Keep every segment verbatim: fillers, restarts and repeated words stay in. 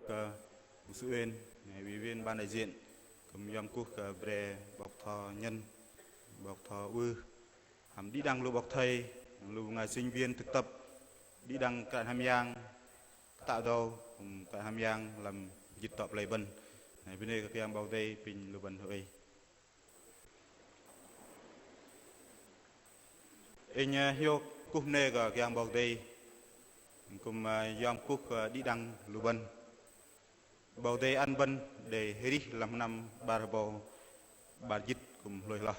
Kơ Sư Uyên, ủy viên ban đại diện, kư̆m yom kuh kơ bre 'bok thơ Nhân, 'bok thơ Ư, hăm đĭ đăng lu 'bok thây, lu bơngai sinh viên thực tập, đĭ đăng kră hăm yang, kơtơ̆ dâu, kư̆m kră hăm yang lăm jĭt tŏ plei bơ̆n. Bơnê kơ Kră Yang 'Bok Kei-Dei apinh lu bơ̆n hơi. Inh hiôk kuh bơnê kơ Kră Yang 'Bok Kei-Dei, kư̆m yom kuh kơ đĭ đăng lu bơ̆n. 'Bok Kei-Dei ăn bơ̆n đei hơrih lăm hơnăm 'bar hơbâu 'bar jĭt kư̆m hlôi hloh.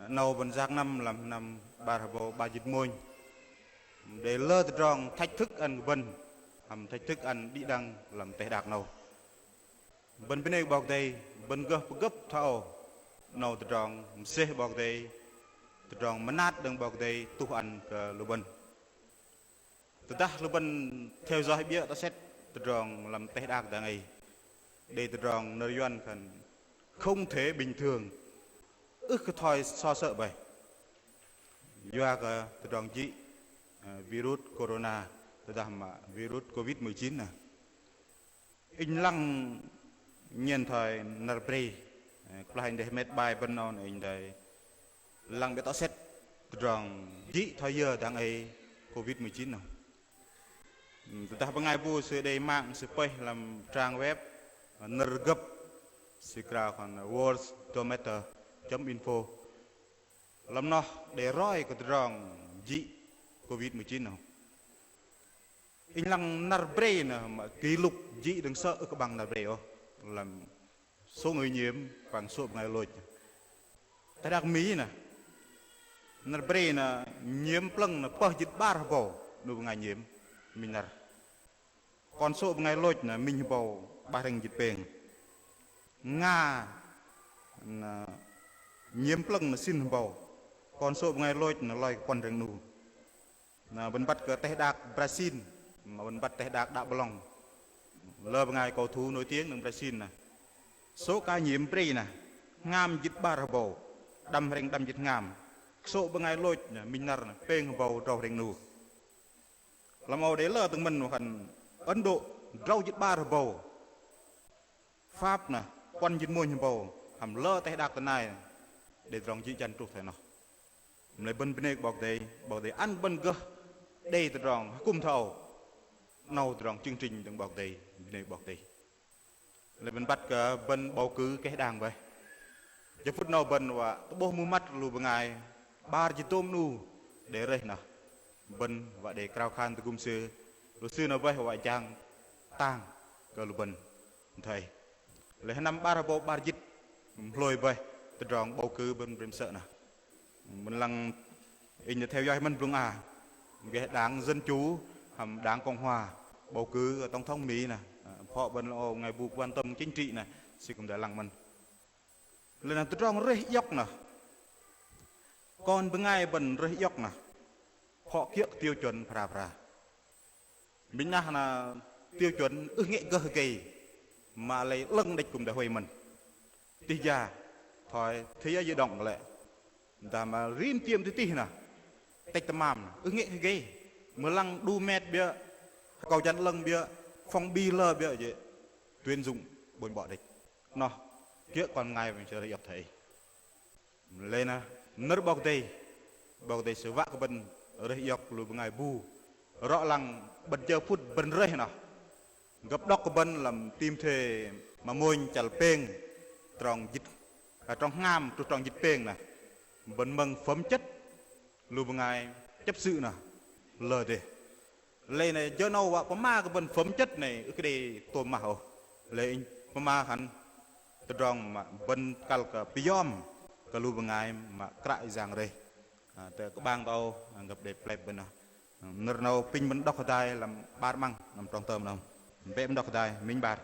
'Nâu bơ̆n yak năm lăm hơnăm 'bar hơbâu 'bar jĭt mônh. Đei lơ tơdrong thách thức ăn kơ bơ̆n, hăm thách thức ăn đĭ đăng lăm teh đak 'nâu. Bơ̆n bơnê kơ 'Bok Kei-Dei, bơ̆n gơh pơgơ̆p thoi âu. 'Nâu tơdrong mơsêh 'Bok Kei-Dei, tơdrong mơnat đơ̆ng 'Bok Kei-Dei tuh ăn kơ lu bơ̆n. Tơdah lu bơ̆n theo dõi 'biơ̆ tŏ sĕt tơdrong lăm teh đak dang ei, đei tơdrong nơ̆r Yuăn khan không thể bình thường, ưh kơ thoi so sơ̆ bơih. Yua kơ tơdrong jĭ virus corona, tơdah mă virus Covid mười chín nơh. Inh lăng nhen thoi năr brei, kơplah inh đei hơmet bai bơ̆n 'nâu, inh đei lăng 'biơ̆ tŏ sĕt tơdrong jĭ thoi yơ dang ei Covid mười chín nơh. Tơdah bơngai bu sư đei mạng sư pơih lăm trang web nơ̆r gơ̆p, sư krao khan worlddometer chấm info. Lăm noh đei roi kơ tơdrong jĭ Covid mười chín nơh. Inh lăng năr brei nơh mă kỷ lục jĭ đơ̆ng sơ̆ ưh kơ 'bang năr brei ôh. Lăm số người nhiễm păng số bơngai lôch. Teh đak Mi nơh, năr brei nơh nhiễm plơ̆ng nơh pơh jĭt 'bar hơbâu 'nu bơngai nhiễm minh năr. Kon số bơngai lôch nơh minh hơbâu 'bar hrĕng jĭt pêng. Nga nơh nhiễm plơ̆ng nơh sĭn hơbâu. Kon số bơngai lôch nơh loi kơ puăn hrĕng 'nu. Nơh bơ̆n băt kơ teh đak Brasil, mă bơ̆n băt teh đak đă 'blŏng. Lơ bơngai cầu thủ nổi tiếng đơ̆ng Brasil nơh. Số ca nhiễm brei nơh hngam jĭt 'bar hơbâu, đăm hrĕng đăm jĭt hngam. Số bơngai lôch nơh minh năr nơh pêng hơbâu drâu hrĕng 'nu. Lăm âu đei lơ tơ̆ng mơ̆n mă khan Ấn Độ drâu jĭt 'bar hơbâu. Pháp nơh puăn jĭt mônh hơbâu, hăm lơ teh đak tơ nai đei tơdrong jĭ jăn truh thoi noh. Mă lei bơ̆n bơnê kơ 'Bok Kei-Dei, 'Bok Kei-Dei ăn bơ̆n gơh đei tơdrong hơkŭm thoi âu. 'Nâu tơdrong chương trình đơ̆ng 'Bok Kei-Dei, bơnê kơ 'Bok Kei-Dei. Lei bơ̆n băt kơ bơ̆n bầu cử keh đang bơih. Jơ phŭt 'nâu bơ̆n wă tơ'bôh mŭh măt lu bơngai 'bar jĭt dôm 'nu đei rơih nơh. Bơ̆n wă đei krao khan tơgŭm sư, lu sư nơh bơih wă jang tang kơ lu bơ̆n thoi. Lei hơnăm 'bar hơbâu 'bar jĭt hlôi bơih tơdrong bầu cử bơ̆n brem sơ̆ nơh. Bơ̆n lăng inh đei theo dõi mơ̆n blŭng a, gah đảng Dân Chủ hăm đảng Cộng Hòa bầu cử tổng thống Mỹ nơh. Phŏ bơ̆n lăng âu bơngai bu quan tâm chính trị nơh, sư kư̆m đei lăng mơ̆n. Lei nơh tơdrong rơih iŏk nơh, kon bơngai bơ̆n rơih iŏk nơh, phŏ kiơ̆ kơ tiêu chuẩn phara phara. Minh 'nah nơh tiêu chuẩn ưh ngĕ gơh gei, mă lei 'lơ̆ng đĕch kư̆m đei huay mơ̆n. Tih ja thoi thế giới di động lĕ, dah mă rim tiêm tih tih nơh, tĕch tơmam nơh ưh ngĕ gei, mưh lăng đu met 'biơ̆, akâu jăn 'lơ̆ng 'biơ̆, phong bì lơ 'biơ̆ jê̆ tuyến dụng 'bônh 'bŏ đĕch. Noh kiơ̆ kon bơngai bơ̆n sư rơih iŏk thoi ei. Lei nơh nơ̆r 'Bok Kei-Dei, 'Bok Kei-Dei sư wă kơ bơ̆n rơih iŏk lu bơngai bu. Rŏ lăng bơ̆n jơ phŭt bơ̆n rơih nơh, gơ̆p đŏk kơ bơ̆n lăm Timôthê mă mônh chăl pêng, trong jĭt, trong hngam truh trong jĭt pêng nơh, bơ̆n mơ̆ng phẩm chất lu bơngai chấp sự nơh lơ dêh. Lei nơh jơ 'nâu wă pơma kơ bơ̆n phẩm chất nơh ưh kơ đei tôm mah ôh. Lei inh pơma khan tơdrong mă bơ̆n kăl kơ pơyom kơ lu bơngai mă Kră Yang rơih. Tơ kơ'bang tơ âu gơ̆p đei plep bơ̆n nơh. Nơ̆r 'nâu apinh bơ̆n đŏk hơdai lăm 'bar 'măng lăm trong tơm 'nâu. Bĕ bơ̆n đŏk hơdai minh 'bar.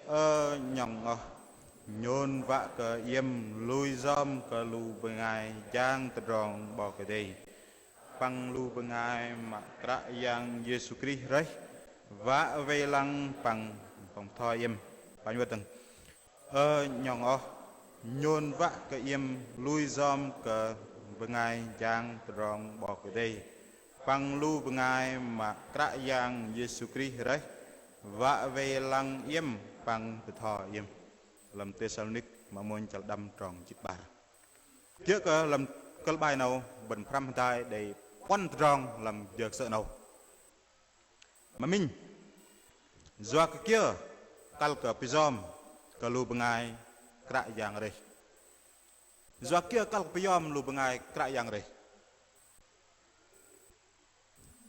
Ơ 'nhŏng oh, nhôn wă kơ iĕm lui yom kơ lu bơngai jang tơdrong 'Bok Kei-Dei păng lu bơngai mă Kră Yang Yêsu Krist rơih, wă wei lăng păng pơm thoi iĕm. Păng wơ̆t dơ̆ng. Ơ 'nhŏng oh, nhôn wă kơ iĕm lui yom kơ bơngai jang tơdrong 'Bok Kei-Dei păng lu bơngai mă Kră Yang Yêsu Krist rơih, Wă wei lăng iĕm păng bơtho iĕm. Lăm Têsalônik mă mônh chăl đăm trong jĭt 'bar. Kiơ̆ kơ lăm kơ̆l bai 'nâu bơ̆n pơhrăm hơdai đei puăn tơdrong lăm jơ kơsơ̆ 'nâu. Mă minh, yua kơ kiơ kăl kơ pơyom kơ lu bơngai Kră Yang rơih. Yua kơ kiơ kăl kơ pơyom lu bơngai Kră Yang rơih.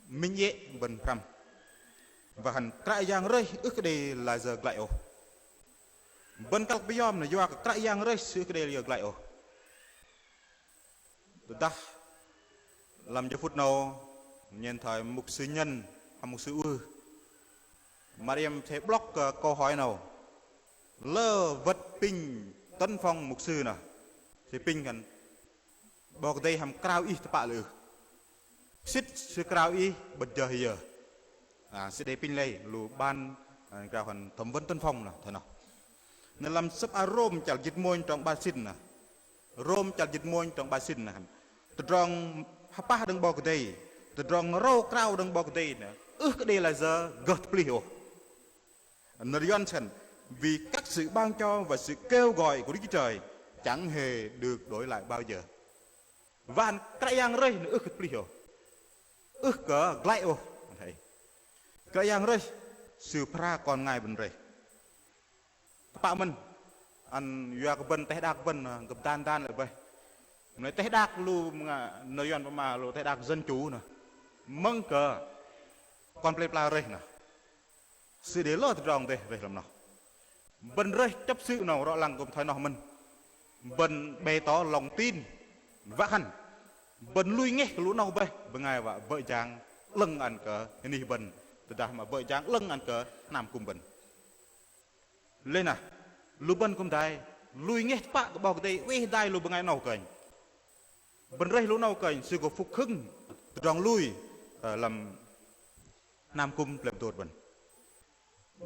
Minh iĕ bơ̆n pơhrăm. Wă khan Kră Yang rơih ưh kơ đei layơ glăi ôh. Bơ̆n kăl kơ pơyom noh yua kơ Kră Yang rơih Sư ưh kơ đei layơ glăi ôh. Tơdah lăm jơ phŭt 'nâu nhen thoi mục sư Nhân hăm mục sư Ư, mă iĕm athei blŏk kơ câu hỏi 'nâu. Lơ wơ̆t apinh tấn phong mục sư noh. Sư apinh khan 'Bok Kei-Dei hăm krao ih tơpă lei ưh. Sĭt Sư krao ih bơ̆t jơ hơyơ. À, sư đei apinh lei lu ban, à, krao khan thẩm vấn tấn phong noh, thoi noh. Noh lăm sơ̆p ar Rôm chăl jĭt mônh trong 'bar sĭn noh. Rôm chăl jĭt mônh trong 'bar sĭn noh. Tơdrong hơpah đơ̆ng 'Bok Kei-Dei, tơdrong rơu krao đơ̆ng 'Bok Kei-Dei noh ưh kơ đei layơ gơh tơplih ôh. Nơ̆r Yuăn sư khan, vì các sự ban cho và sự kêu gọi của Đức Chúa Trời chẳng hề được đổi lại bao giờ. Wă khan Kră Yang rơih noh ưh kơ tơplih ôh. Ưh kơ glăi ôh. Kră Yang rơih, Sư pơhrăm kon bơngai bơ̆n rơih. Tơpă mơ̆n, ăn yua kơ bơ̆n teh đak bơ̆n, gơ̆p dan dan lê̆ bơih. Mă lei teh đak lu mă, nơ̆r Yuăn pơma lu teh đak dân chủ noh. Mơ̆ng kơ kon pơlei pơla rơih noh. Sư đei lơ tơdrong dêh rơih lăm noh. Bơ̆n rơih chấp sự 'nâu rŏ lăng kư̆m thoi noh mơ̆n. Bơ̆n bày tỏ lòng tin. Wă khan bơ̆n lui ngeh kơ lu 'nâu bơih, bơngai wă bơ̆ jang 'lơ̆ng ăn kơ hơnih bơ̆n. Tơdah mă bơ̆ jang 'lơ̆ng ăn kơ hnam kư̆m bơ̆n. Lei na, lu bơ̆n kư̆m hơdai lui ngeh tơpă kơ 'Bok Kei-Dei oei hơdai lu bơngai 'nâu kơnh. Bơ̆n rơih lu 'nâu kơnh, sư gô phục hưng tơdrong lui, ơ, lăm hnam kư̆m plei pơdôr bơ̆n.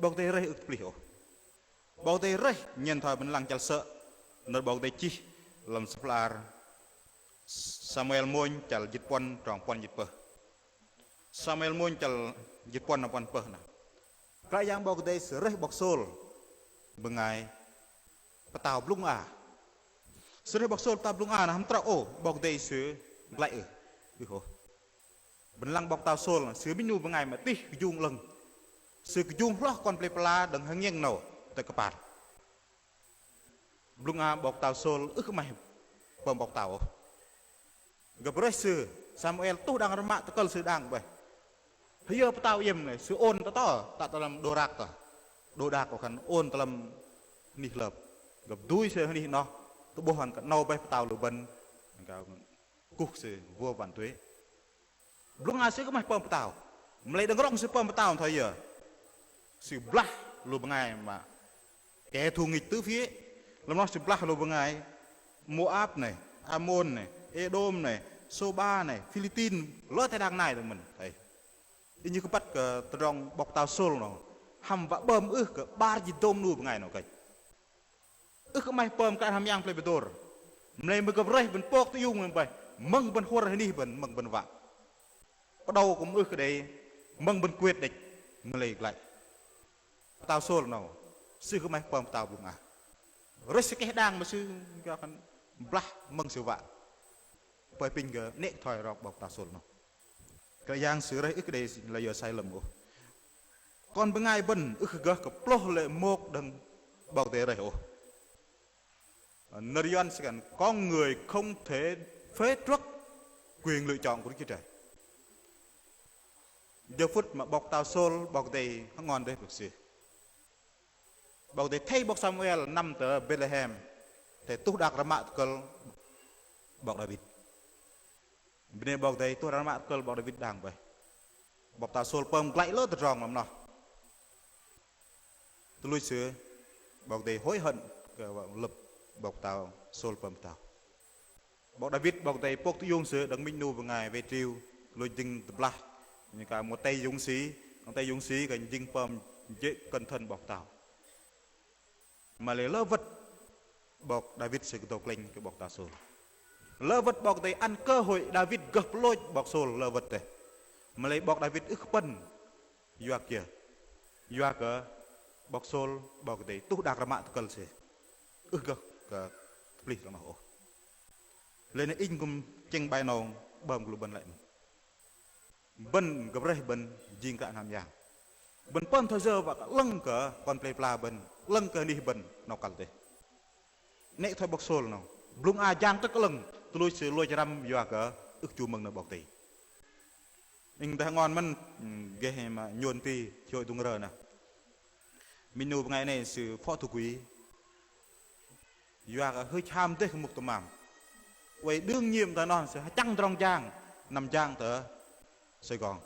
'Bok Kei-Dei rơih ưh kơ tơplih ôh. 'Bok Kei-Dei rơih nhen thoi bơ̆n lăng chăl sơ̆, nơ̆r 'Bok Kei-Dei chih lăm sơ̆p hla bơar Samuel mônh chăl jĭt puăn trong puăn jĭt pơh. Samuel mônh chăl jĭt puăn trong puăn pơh noh. Kră Yang 'Bok Kei-Dei Sư rơih 'bok Sôl bơngai pơtao blŭng a. Sư rơih 'bok Sôl pơtao blŭng a noh hăm trŏ ôh 'Bok Kei-Dei Sư glăi ưh. Ưh ôh. Bơ̆n lăng 'bok pơtao Sôl noh, sư minh 'nu bơngai mă tih kơjung 'lơ̆ng. Sư kơjung hloh kon pơlei pơla đơ̆ng hơngiĕng 'nâu tơ kơpal. Blŭng a 'bok pơtao Sôl ưh kơ 'maih pơm 'bok pơtao ôh. Gơ̆p rơih sư, Samuel tuh đang rơmă tơkơ̆l sư đang bơih. Hơyơ pơtao iĕm noh, sư ôn tơ to, tă tơ lăm đô rak tơ. Đô rak khan ôn tơ lăm hơnih hlơp. Gơ̆p dui sư hơnih noh, tơ'bôh ăn kơ 'nâu bơih pơtao lu bơ̆n. Kơ kuh sư vua vạn tuế. Blŭng a sư ưh kơ 'maih pơm pơtao. Mă lei đơ̆ng rŏng sư pơm pơtao thoi yơ. Sư blah lu bơngai mă kẻ thù nghịch tứ phía. Lăm noh sư blah lu bơngai Môap nai, Amôn nai, Êđôm nai, Sôba nai, Philistin, lơ teh đak nai đơ̆ng mơ̆n. Inh kư̆m băt kơ tơdrong 'bok pơtao Sôl noh hăm wă 'bơm ưh kơ 'bar jĭt dôm 'nu bơngai noh kơnh. Ưh kơ 'maih pơm kơ hăm yang plei pơdôr. Mă lei mơ̆ng gơ̆p rơih bơ̆n pôk tơiung mơ̆n bơih. Mơ̆ng bơ̆n huơr hơnih bơ̆n, mơ̆ng bơ̆n wă. Pơđâu kư̆m ưh kơ đei, mơ̆ng bơ̆n quyết định, mă lei glăi. Pơtao Sôl noh, sư ưh kơ 'maih pơm pơtao blŭng a. Rơih sư keh đang mă sư khan blah mơ̆ng sư wă. Pơi apinh kơ 'nĕ thoi rok 'bok pơtao Sôl noh. Kră Yang Sư rơih ưh kơ đei layơ sai lầm ôh. Kon bơngai bơ̆n ưh kơ gơh kơ ploh lê̆ môk đơ̆ng 'Bok Kei-Dei rơih ôh. Nơ̆r Yuăn sư khan con người không thể phế truất quyền lựa chọn của Đức Chúa Trời. Jơ phŭt mă 'bok pơtao Sôl 'Bok Kei-Dei hơngon dêh bơ̆n sư. 'Bok Kei-Dei athei 'bok Samuel năm tơ Betlehem, athei tuh đak rơmă tơkơ̆l 'bok Đawit. Bơnê 'Bok Kei-Dei tuh đak rơmă tơkơ̆l 'bok Đawit đang bơih. 'Bok pơtao Sôl pơm glăi lơ tơdrong lăm noh. Tuch luch sư 'Bok Kei-Dei hối hận kơ lơ̆m 'bok pơtao Sôl pơm pơtao. 'Bok Đawit 'Bok Kei-Dei pôk tơiung sư đơ̆ng minh 'nu bơngai wei triu, tuch luch jing tơblah, nhôn kơ một tay dũng sĩ, một tay dũng sĩ kơ jing pơm jê̆ cận thần 'bok pơtao. Mă lei lơ wơ̆t 'bok Đawit sư kơdâu klĕnh kơ 'bok pơtao Sôl. Lơ wơ̆t 'Bok Kei-Dei ăn cơ hội Đawit gơh pơlôch 'bok Sôl lơ wơ̆t dêh. Mă lei 'bok Đawit ưh kơ pơ̆n yua kiơ. Yua kơ 'bok Sôl, 'Bok Kei-Dei tuh đak rơmă tơkơ̆l sư. Ưh gơh kơ tơplih lăm noh ôh. Lei na inh kư̆m chĕng bai nâu bơm kơ lu bơ̆n lăi mơ̆n. Bơ̆n gơ̆p rơih bơ̆n jing kră hnam yang. Bơ̆n pơm thoi yơ wă kơ 'lơ̆ng kơ kon pơlei pơla bơ̆n, 'lơ̆ng kơ anih bơ̆n 'nâu kăl dêh. 'Nĕ thoi 'bok Sôl 'nâu. Blŭng a jang tơ̆k 'lơ̆ng, tơluch sư lôch răm yua kơ ưh kơ chu mơ̆ng nơ̆r 'Bok Kei-Dei. Inh dah ngon mơ̆n, geh mă nhôn ti, hiôk dung rơ nơh. Minh 'nu bơngai 'nâu sư phó thủ quỹ. Yua kơ hưch ham dêh kơ mŭk tơmam. Oei đương nhiệm tơ noh sư hơchăng tơdrong jang, năm jang tơ Sài Gòn.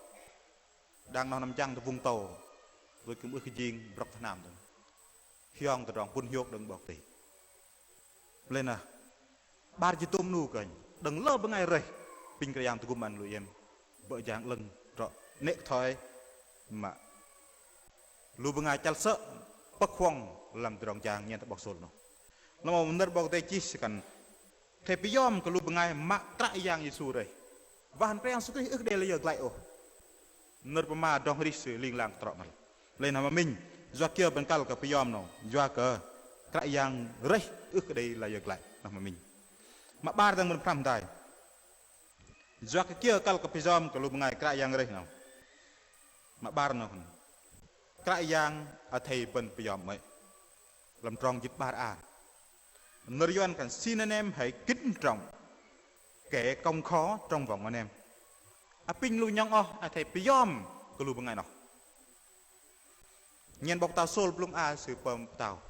Đang noh năm jang tơ Vũng Tàu. Lôch kư̆m ưh kơ jing, brŏk tơ hnam tơ. Hiong tơdrong pŭn hiôk đơ̆ng 'Bok Kei-Dei. Lei na, 'bar jĭt dôm 'nu kơnh, đơ̆ng lơ bơngai rơih, apinh Kră Yang tơgŭm ăn lu iĕm bơ̆ jang 'lơ̆ng trŏ 'nĕ thoi mă lu bơngai chăl sơ̆ pơ̆k huŏng lăm tơdrong jang nhen tơ 'bok Sôl 'noh. Lăm nơ̆r 'Bok Kei-Dei chih sư khan athei pơyom kơ lu bơngai mă Kră Yang Yêsu rơih. Wă khan Kră Yang Yêsu Krist ưh kơ đei layơ glăi ôh. Nơ̆r pơma tơdrong arih sư ling lang kơ trŏ ngăl. Lei na mă minh, yua kiơ bơ̆n kăl kơ pơyom 'nâu, yua kơ Kră Yang rơih ưh kơ đei layơ glăi, noh mă minh. Mă 'bar dang bơ̆n pơhrăm hơdai. Yua kơ kiơ kăl kơ pơyom kơ lu bơngai Kră Yang rơih 'nâu. Mă 'bar 'nâu khan Kră Yang athei bơ̆n pơyom 'mơ̆i. Lăm trong jĭt 'bar a. Nơ̆r Yuăn khan xin anh em hãy kính trọng kẻ công khó trong vòng anh em. Apinh lu nhŏng oh athei pơyom kơ lu bơngai 'noh. Nhen 'bok pơtao Sôl blŭng a sư pơm pơtao.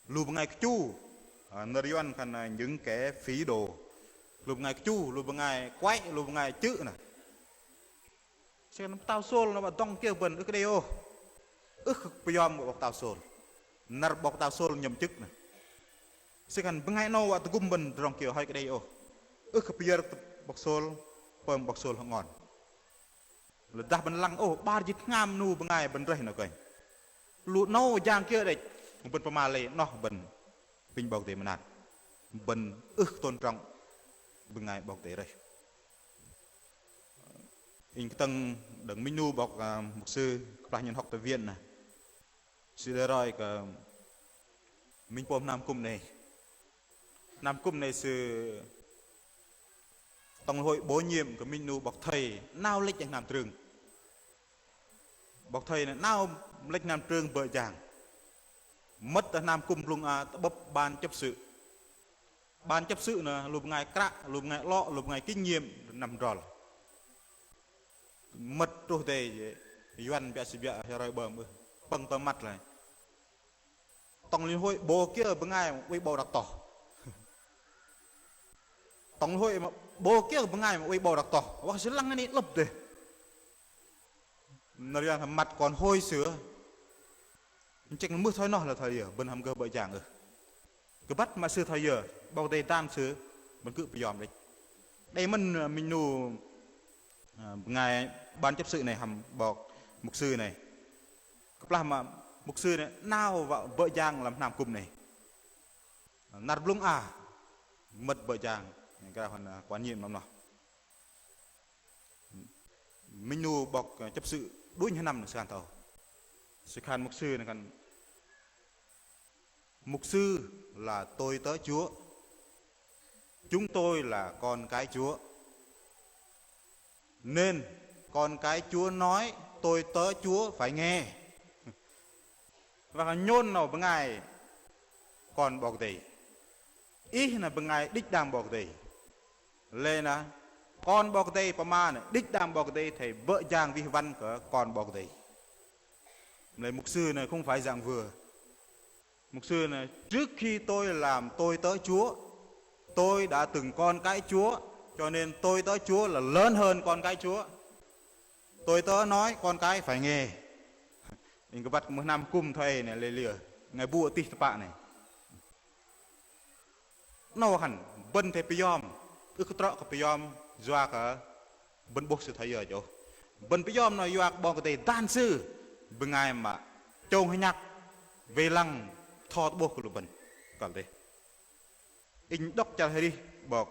Lu bơngai kơchu, à, nơ̆r Yuăn khan, à, những kẻ phỉ đồ. Lu bơngai kơchu, lu bơngai kuai, lu bơngai chư̆ nơh. Sư khan pơtao Sôl 'noh wă dŏng kiơ bơ̆n ưh kơ đei ôh. Ưh kơ pơyom kơ 'bok pơtao Sôl. Năr 'bok pơtao Sôl nhậm chức nơh. Sư khan bơngai 'nâu wă tơgŭm bơ̆n tơdrong kiơ hơi kơ đei ôh. Ưh kơ pơyơ̆r 'bok Sôl, pơm 'bok Sôl hơ'ngon. Lơ̆ dah bơ̆n lăng ôh, 'bar jĭt hngam 'nu bơngai bơ̆n rơih 'noh kơnh. Lu 'nâu jang kiơ đĕch, bơ̆n pơma lei 'noh bơ̆n apinh 'Bok Kei-Dei mơnat. Bơ̆n ưh kơ tôn trọng bơngai 'Bok Kei-Dei rơih. Inh kơtơ̆ng đơ̆ng minh 'nu 'bok, à, mục sư, kơplah nhôn hŏk tơ Việt nơh. Sư đei roi kơ minh pôm hnam kŭm 'nâu. Hnam kŭm 'nâu sư Tổng hội bổ nhiệm kơ minh 'nu 'bok thầy 'nao lĕch hnam trưng. 'Bok thầy 'nao lĕch hnam trưng bơ̆ jang. Mơ̆t tơ hnam kŭm blŭng a tơ'bơ̆p ban chấp sự. Ban chấp sự nơh lu bơngai kră, lu bơngai 'lŏ, lu bơngai kinh nghiệm năm hơdrol. Mơ̆t truh dêh, Yuăn biă sư biă roi 'bơm ưh. Pơ̆ng tơ măt lei. Tổng liên hội bầu kiơ bơngai mă oei bầu đak toh. Tổng liên hội mă bầu kiơ bơngai mă oei bầu đak toh. Wă sư lăng 'nĕ 'lơ̆p dêh. Nơ̆r Yuăn hăm măt kon hội sư. Chĕng mưh thoi noh lei thoi yơ, bơ̆n hăm gơh bơ̆ jang ưh. Kơ băt mă sư thoi yơ, 'Bok Kei-Dei dan sư, bơ̆n kư̆m pơyom đĕch. Đei mơ̆n, ơ, minh 'nu, ơ, bơngai ban chấp sự 'nâu hăm 'bok mục sư 'nâu. Kơplah mă mục sư 'nâu 'nao wă bơ̆ jang lăm hnam kŭm 'nâu. Năr blŭng a, mơ̆t bơ̆ jang, krao hăm, ơ, quản nhiệm lăm noh. Minh 'nu 'bok, ơ, chấp sự đunh hơnăm nơh sư khan thoi âu. Sư khan mục sư nơh khan, mục sư là tôi tớ Chúa. Chúng tôi là con cái Chúa. Nên con cái Chúa nói, tôi tớ Chúa phải nghe. Wă khan nhôn 'nâu bơngai kon 'Bok Kei-Dei. Ih nơh bơngai đĭch đam 'Bok Kei-Dei. Lei na kon 'Bok Kei-Dei pơma nơh đĭch đam 'Bok Kei-Dei athei bơ̆ jang wih wăn kơ kon 'Bok Kei-Dei. Lei mục sư nơh không phải dạng vừa. Mục sư nơh, trước khi tôi làm tôi tớ Chúa, tôi đã từng con cái Chúa, cho nên tôi tớ Chúa là lớn hơn con cái Chúa. Tôi tớ nói con cái phải nghe. Inh kơ băt kơ mưh hnam kŭm thoi ei nơh lei liơ. Bơngai bu tih tơpă nơh. 'Nâu hăm bơ̆n athei pơyom, ưh kơ trŏ kơ pơyom yua kơ bơ̆n 'bôh sư thoi yơ jơ̆ ôh. Bơ̆n pơyom 'nâu yua kơ 'Bok Kei-Dei dan sư, bơngai mă chông hơnhăk, wei lăng, bơtho tơ'bôh kơ lu bơ̆n. Kăl dêh. Inh đŏk chăl arih 'bok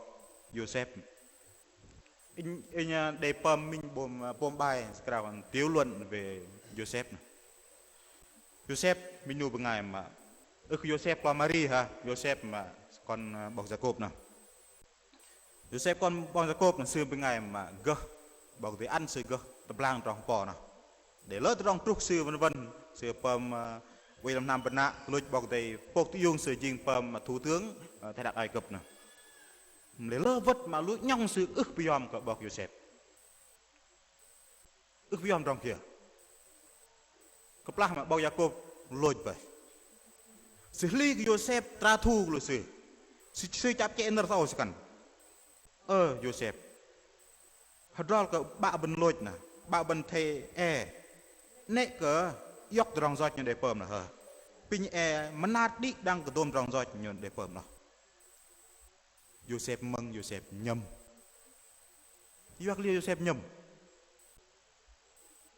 Yôsep. Inh, inh, ơ, đei pơm minh pôm, ơ, pôm bai, skrao hăm tiểu luận về Yôsep nơh. Yôsep minh 'nu bơngai mă, ưh kơ Yôsep kon Mari hă, Yôsep mă kon, ơ, 'bok Yakôb noh. Yôsep kon 'bok Yakôb noh sư bơngai mă gơh 'Bok Kei-Dei ăn sư gơh tơblang tơdrong hơpo noh. Đei lơ tơdrong truh sư wơ̆n wơ̆n, sư pơm, ơ, oei lăm hnam bơnă, kơluch 'Bok Kei-Dei pôk tơiung sư jing pơm, ơ, thủ tướng, ơ, teh đak Ai Cập noh. Mă lei lơ wơ̆t mă lu 'nhŏng sư ưh pơyom kơ 'bok Yôsep. Ưh pơyom tơdrong kiơ. Kơplah mă 'bok Yakôb lôch bơih, sư hli kơ Yôsep tra thu kơ lu sư. Sư, sư chă pơchê nơ̆r thoi âu sư khan: Ơ Yôsep, hơdrol kơ 'bă bơ̆n lôch noh, 'bă bơ̆n athei e, 'nĕ kơ iŏk tơdrong yoch nhôn đei pơm noh hă? Apinh e mơnat đĭ đăng kơ dôm tơdrong yoch nhôn đei pơm noh. Yôsep mơ̆ng, Yôsep nhơ̆m. Yua kơ liơ Yôsep nhơ̆m?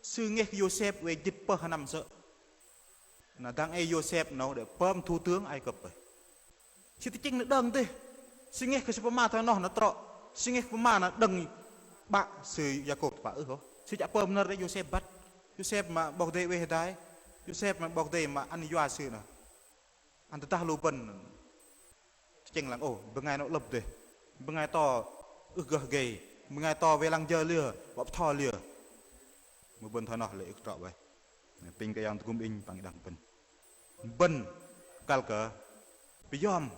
Sư ngeh kơ Yôsep oei jĭt pơh hơnăm sơ̆. Na dang ei Yôsep 'nâu đei pơm thủ tướng Ai Cập bơih. Sư tơchĕng nơ̆r đơ̆ng dêh. Sư ngeh kơ sư pơma thoi noh na trŏ. Sư ngeh kơ pơma na đơ̆ng 'bă sư Yakôb tơpă ưh ôh. Sư chă pơm nơ̆r đei Yôsep băt. Yôsep mă 'Bok Kei-Dei oei hơdai. Yôsep mă 'Bok Kei-Dei mă ăn yua sư noh. Ăn tơdah lu bơ̆n tơchĕng lăng ôh, bơngai 'nâu 'lơ̆p dêh, bơngai to ưh gơh gei, bơngai to wei lăng jơ liơ, wă bơtho liơ. Mưh bơ̆n thoi noh lê̆ ưh kơ trŏ bơih. Apinh Kră Yang tơgŭm inh păng đĭ đăng bơ̆n. Bơ̆n kăl kơ pơyom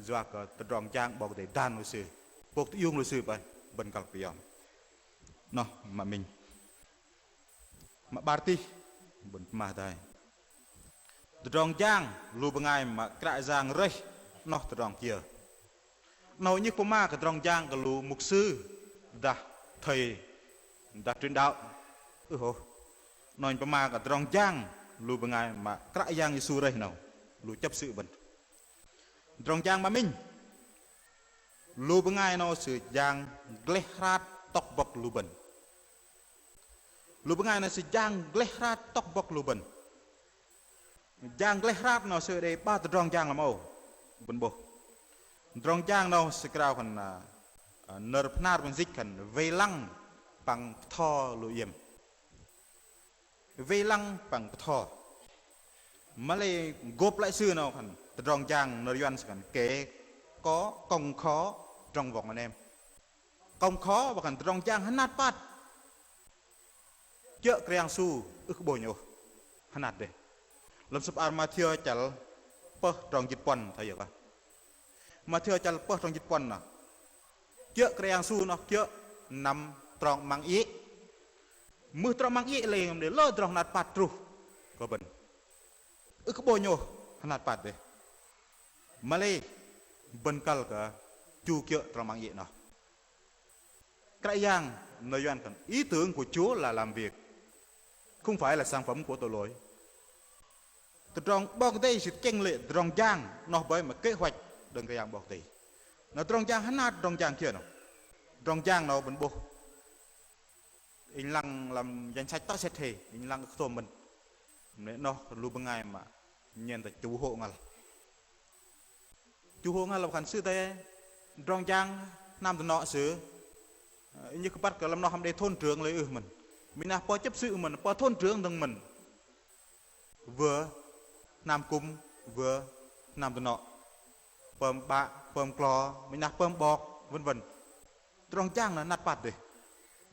yua kơ tơdrong jang 'Bok Kei-Dei dan lu sư, pôk tơiung lu sư bơih, bơ̆n kăl pơyom. Noh mă minh. Mă 'bar tih, bơ̆n pơma hơdai. Tơdrong jang lu bơngai mă Kră Yang rơih noh tơdrong kiơ? 'Nâu inh ưh pơma kơ tơdrong jang kơ lu mục sư, dah thầy, dah truyền đạo. Ưh ôh. 'Nâu inh pơma kơ tơdrong jang lu bơngai mă Kră Yang Yêsu rơih 'nâu, lu chấp sự bơ̆n. Tơdrong jang mă minh. Lu bơngai 'nâu sư jang gleh hrat tŏk bŏk lu bơ̆n. Lu bơngai 'nâu sư jang gleh hrat tŏk bŏk lu bơ̆n. Jang gleh hrat 'nâu sư đei 'bar tơdrong jang lăm âu. Bơ̆n 'bôh. Tơdrong jang 'nâu sư krao khan, ơ, ơ, nơ̆r Bahnar bơ̆n jĭch khan wei lăng păng bơtho lu iĕm. Wei lăng păng bơtho. Mă lei gôp lai sư 'nâu khan tơdrong jang nơ̆r Yuăn sư khan kẻ có công khó trong vòng anh em. Công khó wă khan tơdrong jang hơnat pat. Kiơ̆ Kră Yang Yêsu ưh kơ 'bônh ôh. Hơnat dêh. Lăm sơ̆p ar Mathiơ chăl pơh trong jĭt puăn thoi yơ kơ. Mathiơ chăl pơh trong jĭt puăn noh. Kiơ̆ Kră Yang Yêsu noh kiơ̆ năm trong 'măng iĕ. Mưh trong 'măng iĕ lei lơ tơdrong hơnat pat truh kơ bơ̆n. Ưh kơ 'bônh ôh, hơnat pat dêh. Mă lei bơ̆n kăl kơ chu kiơ̆ trong 'măng iĕ noh. Kră Yang nơ̆r Yuăn khan ý tưởng của Chúa là làm việc, không phải là sản phẩm của tội lỗi. Tơdrong 'Bok Kei-Dei sư tơchĕng lê̆ tơdrong jang noh bơih mă kế hoạch đơ̆ng Kră Yang 'Bok Kei-Dei. Na tơdrong jang hơnat tơdrong jang kiơ noh. Tơdrong jang noh bơ̆n 'bôh. Inh lăng lăm danh sách tŏ sĕt hei, inh lăng ưh kơ tôm mơ̆n. Mă lei noh lu bơngai mă nhen tơ chu hôk ngăl. Chu hôk ngăl lăm khan sư tơ tơdrong jang hnam dơnŏ sư. Ơ, inh ưh kơ băt kơ lăm noh hăm đei thôn trưởng lei ưh mơ̆n. Minh 'nah pơ chấp sự mơ̆n, pơ thôn trưởng dơ̆ng mơ̆n. Wă hnam kŭm, wă hnam dơnŏ. Pơm 'bă, pơm klo, minh 'nah pơm 'bok, vân vân. Tơdrong jang noh hơnat pat dêh.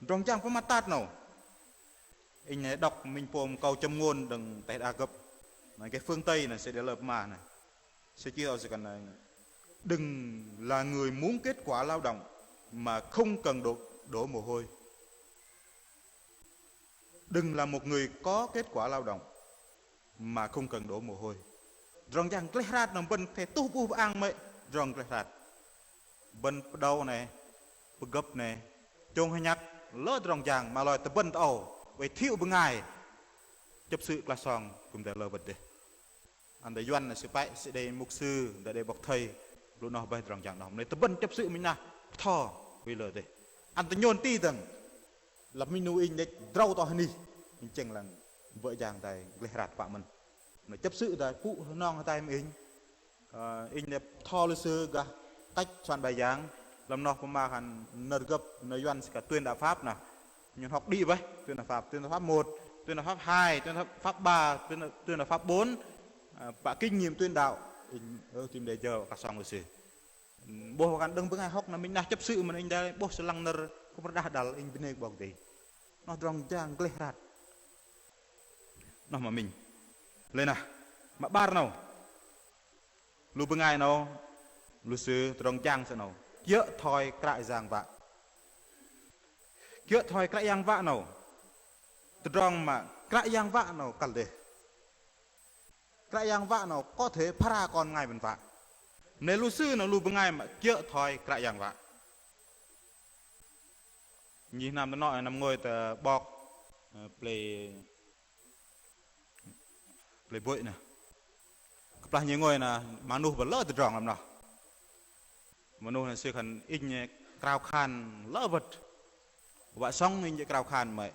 Tơdrong jang pơmat tat 'nâu. Inh đŏk minh pôm câu châm ngôn đơ̆ng teh đak gơ̆p. Na kơ phương Tây na sư đei lơ pơma na. Sư chih âu sư khan na: Đừng là người muốn kết quả lao động mà không cần đổ, đổ mồ hôi. Đừng là một người có kết quả lao động mà không cần đổ mồ hôi. Tơdrong jang gleh hrat noh bơ̆n athei tuh pŭ pơang mơ̆i tơdrong gleh hrat. Bơ̆n pơđâu ne, pơgơ̆p ne, chông hơnhăk, lơ tơdrong jang mă lei tơbơ̆n tơ âu, oei thiu bơngai chấp sự klaih song kư̆m đei lơ bơ̆t dêh. Ăn tơ Yuăn na sư pă, sư đei mục sư, đei, đei bok thây, lu noh bơih tơdrong jang noh. Mă lei tơbơ̆n chấp sự minh 'nah bơtho, oei lơ dêh. Ăn tơ nhôn ti dơ̆ng, lăp minh 'nu inh đĕch drâu tơ hơnih, inh tơchĕng lăng wă jang hơdai gleh hrat pă mơ̆n. Mă lei chấp sự hơdai pŭ hơnong hơdai mă inh. Ơ, inh đei bơtho lu sư gah cách soạn bài giảng, lăm noh pơma khan nơ̆r gơ̆p, nơ̆r Yuăn sư khan tuyên đạo Pháp noh. Nhôn hŏk đĭ bơih, tuyên đạo Pháp, tuyên đạo Pháp một. tuyên đạo pháp hai, tuyên đạo pháp ba, tuyên, tuyên đạo pháp bốn, à, pă kinh nghiệm tuyên đạo. Inh, ơ, tim đe jơ wă kơ sŏng lu sư. 'Bôh wă khan đơ̆ng bơngai hŏk na minh 'nah chấp sự mă inh đei 'bôh sư lăng nơ̆r kŭm rơđah đăl, inh bơnê kơ 'Bok Kei-Dei. Noh tơdrong jang gleh rơhat. Noh mă minh. Lei na, mă 'bar 'nâu. Lu bơngai 'nâu, lu sư tơdrong jang sư 'nâu. Kiơ̆ thoi Kră Yang wă. Kiơ̆ thoi Kră Yang wă 'nâu. Tơdrong mă Kră Yang wă 'nâu kăl dêh. Kră Yang wă 'nâu có thể phara kon bơngai bơ̆n wă. Mă lei lu sư 'nâu lu bơngai mă kiơ̆ thoi Kră Yang wă. Nhi hnam tơnŏ năm ngôi tơ 'bok, ơ, plei, plei Bôi na. Kơplah nhi ngôi na, mơnuih bơlơ tơdrong lăm noh. Mơnuih na sư khan inh krao khan lơ bơ̆t. Wă sŏng inh jơ̆ krao khan mơ̆i.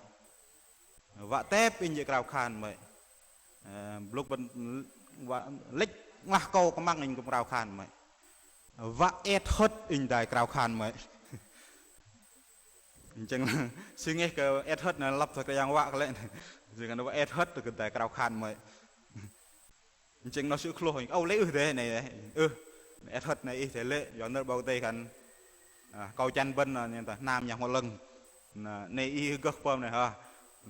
Wă tep inh jơ̆ krao khan mơ̆i. Ơ, blŭk bơ̆n wă lĕch nglah akâu kơmăng inh kŭm krao khan mơ̆i. Wă et hơt inh dai krao khan mơ̆i. Chĕng sư ngeh kơ et hơt na lăp thoi Kră Yang wă kơ lĕ. Sư khan wă et hơt kơ dai krao khan mơ̆i. Chĕng noh sư khlôh, âu lê̆ ưh dêh 'nei, ưh. Et hơt 'nei ih athei lê̆, yua nơ̆r 'Bok Kei-Dei khan, ơ, akâu jăn bơ̆n, ơ, nhen thoi hnam nhang hmŏ 'lơ̆ng. Na, 'nei ih gơh pơm 'nei hơ.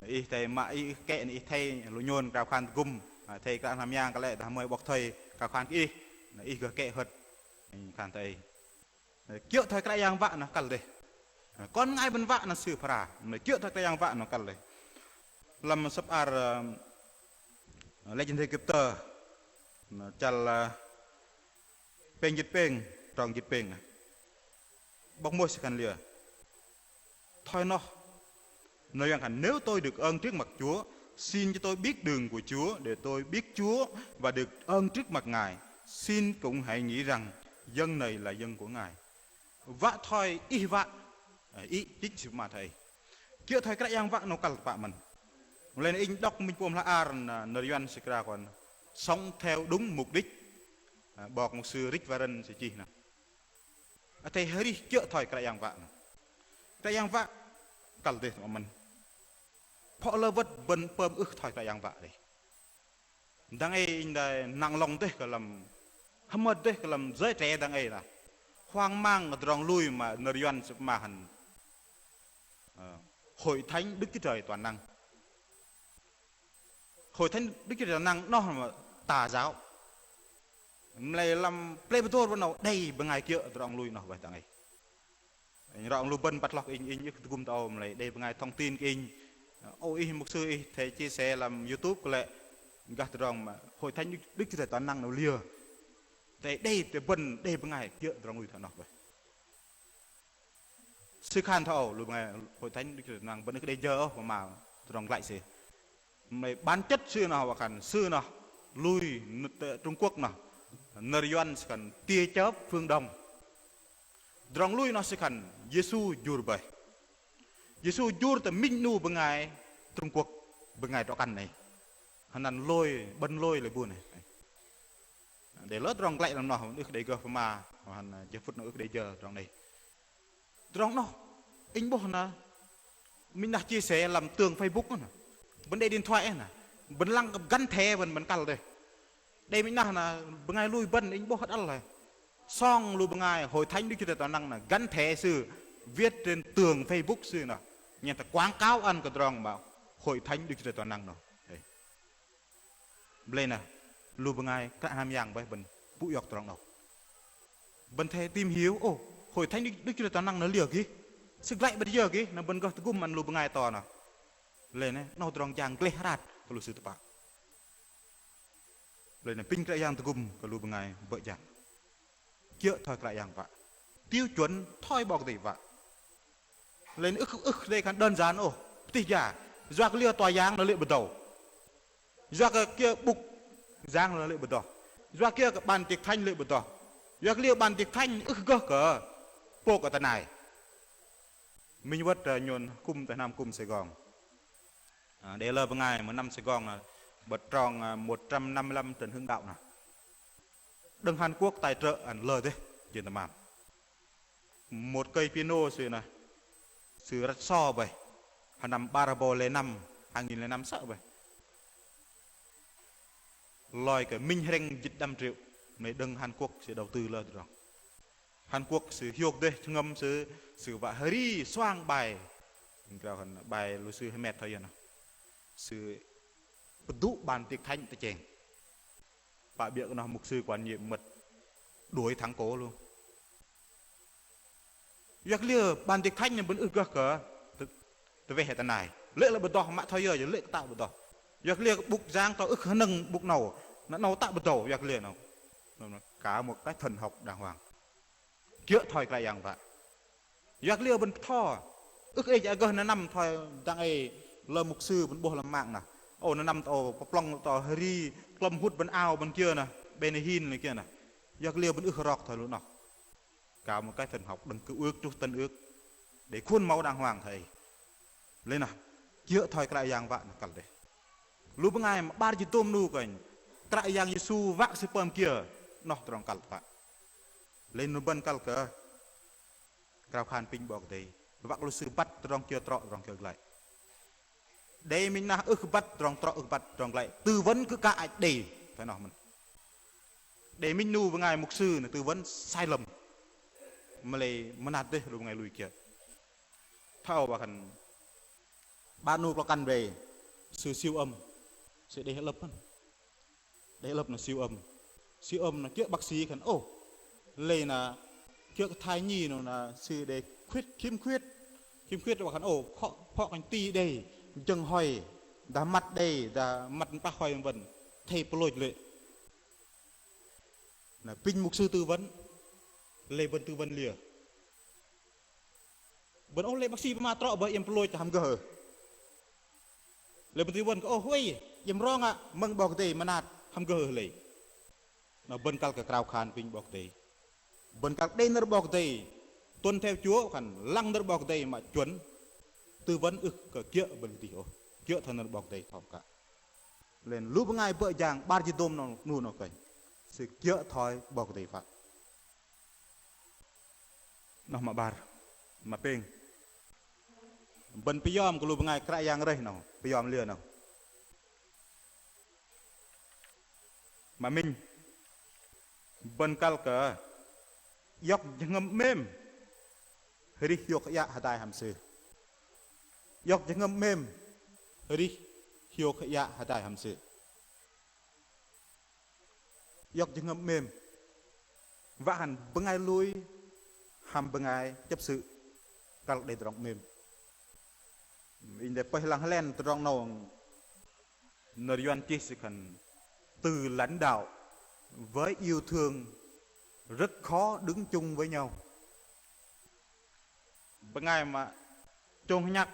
Na, ih athei mă ih kĕ, na ih athei lu nhôn krao khan tơgŭm. Ơ, athei kră hnam yang kơ lê̆ dah mơ̆i 'bok thây krao khan kơ ih. Na, ih gơh kĕ hơt. Khan thoi ei. Kiơ̆ thoi Kră Yang wă noh kăl dêh. Kon bơngai bơ̆n wă noh sư phara. Mă lei kiơ̆ thoi Kră Yang wă noh kăl dêh. Lăm sơ̆p ar, ơ, Lĕch Êgiptơ, noh chăl, ơ, pêng jĭt pêng, trong jĭt pêng. 'Bok Môis sư khan liơ. Thoi noh, nơ̆r Yuăn khan: Nếu tôi được ơn trước mặt Chúa, xin cho tôi biết đường của Chúa để tôi biết Chúa và được ơn trước mặt Ngài. Xin cũng hãy nghĩ rằng dân này là dân của Ngài. Wă thoi ih wă, ơ, ih chĕch sư pơma thoi ei. Kiơ̆ thoi Kră Yang wă 'nâu kăl tơpă mơ̆n. Mă lei na inh đŏk minh pôm hla ar na, nơ̆r Yuăn sư krao khan sống theo đúng mục đích. Ơ, 'bok mục sư Rick Warren sư chih na. Athei arih kiơ̆ thoi Kră Yang wă noh. Kră Yang wă kăl dêh tơmă mơ̆n. Phŏ lơ wơ̆t bơ̆n pơm ưh thoi Kră Yang wă dêh. Dang ei inh đei nặng lòng dêh kơ lăm, hơmơt dêh kơ lăm giới trẻ dang ei lah. Hoang mang kơ tơdrong lui mă nơ̆r Yuăn sư pơma khan, ơ, Hội Thánh Đức Chúa Trời Toàn Năng. Hội Thánh Đức Chúa Trời Toàn Năng noh mă tà giáo. Mă lei lăm plei Bơdôr bơ̆n âu đei bơngai kiơ̆ tơdrong lui noh bơih dang ei. Inh rŏ lu bơ̆n băt hloh kơ inh, inh ưh kơ tơgŭm tơ âu, mă lei đei bơngai thông tin kơ inh. Ô, ih mục sư ih athei chia sẻ lăm YouTube kơ lê̆ gah tơdrong mă Hội Thánh Đức, Đức Chúa Trời Toàn Năng 'nâu liơ. Athei đei tơ bơ̆n đei bơngai kiơ̆ tơdrong lui thoi noh bơih. Sư khan thoi âu, lu bơngai Hội Thánh Đức Chúa Trời Toàn Năng bơ̆n ưh kơ đei jơ ôh, pơma tơdrong glăi sư. Mă lei bản chất sư noh wă khan, sư noh lui n-, tơ Trung Quốc noh. Nơ̆r Yuăn sư khan tia chớp phương Đông. Tơdrong lui noh sư khan Yêsu jur bơih. Yêsu jur tơ minh 'nu bơngai Trung Quốc, bơngai drŏ-kăn 'nei. Hơnăn lôi, bơ̆n lôi lê̆ bu 'nei. Đei lơ tơdrong glăi lăm noh, ưh kơ đei gơh pơma, hăm, ơ, jơ phŭt noh ưh kơ đei jơ tơdrong 'nei. Tơdrong noh, inh 'bôh na, minh 'nah chia sẻ lăm tường Facebook noh. Bơ̆n đei điện thoại noh. Bơ̆n lăng gắn thẻ bơ̆n, bơ̆n kăl dêh. Đei minh 'nah na, bơngai lui bơ̆n, inh 'bôh hơdăh lei. Song lu bơngai Hội Thánh Đức Chúa Trời Toàn Năng noh, gắn thẻ sư, viết trên tường Facebook sư noh. Nhen thoi quảng cáo ăn kơ tơdrong mă Hội Thánh Đức Chúa Trời Toàn Năng noh. Ê. Mă lei na, lu bơngai kră hnam yang bơih bơ̆n pŭ iŏk tơdrong 'nâu. Bơ̆n athei tìm hiểu, ô, Hội Thánh Đức, Đức Chúa Trời Toàn Năng noh liơ gih. Sư glăi bơ̆t yơ gih, na bơ̆n gơh tơgŭm ăn lu bơngai to noh. Lei na, 'nâu tơdrong jang gleh rơđah kơ lu sư tơpă. Lei na apinh Kră Yang tơgŭm kơ lu bơngai bơ̆ jang. Kiơ̆ thoi Kră Yang wă. Tiêu chuẩn thoi 'Bok Kei-Dei wă. Lei na ưh, ưh đei khan đơn giản ôh. Pơtih ja. Yua kơ liơ tòa giảng noh lê̆ bơdâu. Yua kơ kiơ bŭk giảng noh lê̆ bơdoh. Yua kiơ kơ bàn tiệc thánh lê̆ bơdoh. Yua kơ liơ bàn tiệc thánh ưh gơh kơ pôk kơ tơnai. Minh wơ̆t, ơ, nhôn kŭm tơ hnam kŭm Sài Gòn. Ơ, đei lơ bơngai mă năm Sài Gòn noh, bơ̆t trong, ơ, một trăm năm mươi lăm Trần Hưng Đạo noh. Đơ̆ng Hàn Quốc tài trợ ăn lơ dêh, jên tơmam. Một cây piano sư noh, sư răt so bơih. Hơnăm 'bar rơbâu lẻ năm, Hai nghìn lẻ năm sơ̆ bơih. Loi kơ minh hrĕng jĭt đăm triệu. Mă lei đơ̆ng Hàn Quốc sư đầu tư lơ tơdrong. Hàn Quốc sư hiôk dêh jơhngơ̆m sư, sư wă hơri soang bai. Inh krao hăn bai lu sư hơmet thoi yơ noh. Sư pơdŭ ban tiệc thánh tơchĕng. Pă biơ̆ kơ noh mục sư quản nhiệm mơ̆t đuổi thẳng cổ luôn. Yua kơ liơ ban tiệc thánh noh bơ̆n ưh gơh kơ tơ-, tơweh tơ nai. Lê̆ lơ bơdoh mă thoi yơ, lê̆ kơ tă bơdoh. Yua kơ liơ kơ ƀŭk jang tơ ưh kơ hơnơ̆ng ƀŭk 'nâu. Na 'nâu tă bơdoh, yua kơ liơ 'nâu. Cả một cái thần học đàng hoàng. Kiơ̆ thoi Kră Yang wă. Yua kơ liơ bơ̆n bơtho. Ưh kơ ĕch gơh na năm thoi dang ei lơ mục sư bơ̆n 'bôh lăm mạng noh. Ô, na năm tơ ô, pơplŏng tơ hơri, klơ̆m hŭt bơ̆n ao bơ̆n kiơ noh. Bơ̆n hin lei kiơ noh. Yua kơ liơ bơ̆n ưh rok thoi lu noh. Cả một cái thần học đơ̆ng Cựu Ước truh Tân Ước. Để khuôn mẫu đàng hoàng thoi ei. Lei noh, kiơ̆ thoi Kră Yang wă noh kăl dêh. Lu bơngai mă 'bar jĭt dôm 'nu kơnh. Kră Yang Yêsu wă kơ sư pơm kiơ, noh tơdrong kăl tơpă. Lei noh bơ̆n kăl kơ krao khan apinh 'Bok Kei-Dei. Wă kơ lu sư băt tơdrong kiơ trŏ, tơdrong kiơ glăi. Đei minh 'nu ưh kơ băt tơdrong trŏ, ưh kơ băt tơdrong glăi. Tư vấn kơ kă ach đei. Thoi noh mơ̆n. Đei minh 'nu bơngai mục sư noh tư vấn sai lầm. Mă lei mơnat dêh lu bơngai lui kiơ̆. Thoi âu wă khan 'bar 'nu klŏkan wei sư siêu âm. Sư đei hơ'lơ̆p hăn. Đei hơ'lơ̆p noh siêu âm. Siêu âm noh kiơ̆ bác sĩ khan, ô, lei noh kiơ̆ kơ thai nhi noh noh sư đei khiêm khuyết. Khiêm khuyết wă khan, ô, phŏ, phŏ khan ti đei, jơ̆ng hoi, dah măt đei, dah măt pah hoi vân vân. Thei pơlôch lê̆. Noh apinh mục sư tư vấn, lei bơ̆n tư vấn liơ. Bơ̆n ôh lei bác sĩ pơma trŏ bơih, iĕm pơlôch hăm gơh. Lei bơ̆n tư vấn kơ, ô, huay, iĕm rong, mơ̆ng 'Bok Kei-Dei mơnat hăm gơh lei. Noh bơ̆n kăl kơ krao khan apinh 'Bok Kei-Dei. Bơ̆n kăl đei nơ̆r 'Bok Kei-Dei, tuân theo Chúa khan lăng nơ̆r 'Bok Kei-Dei mă chuẩn, tư vấn ưh kơ kiơ̆ bơ̆n kơdih ôh, kiơ̆ thoi nơ̆r 'Bok Kei-Dei thom kă. Lei lu bơngai bơ̆ jang 'bar jĭt dôm 'nu noh kơnh. Sư kiơ̆ thoi 'Bok Kei-Dei wă. Noh mă 'bar, mă pêng. Bơ̆n pơyom kơ lu bơngai Kră Yang rơih noh, pơyom liơ noh. Mă minh, bơ̆n kăl kơ iŏk jơhngơ̆m 'mêm, arih hiôk hơ'iă hơdai hăm Sư. Iŏk jơhngơ̆m 'mêm, arih hiôk hơ'iă hơdai hăm Sư. Iŏk jơhngơ̆m 'mêm. Wă khan bơngai lui hăm bơngai chấp sự kăl đei tơdrong 'mêm. Inh đei pơih lăng hơlen tơdrong 'nâu, nơ̆r Yuăn chih sư khan từ lãnh đạo với yêu thương rất khó đứng chung với nhau. Bơngai mă chông hơnhăk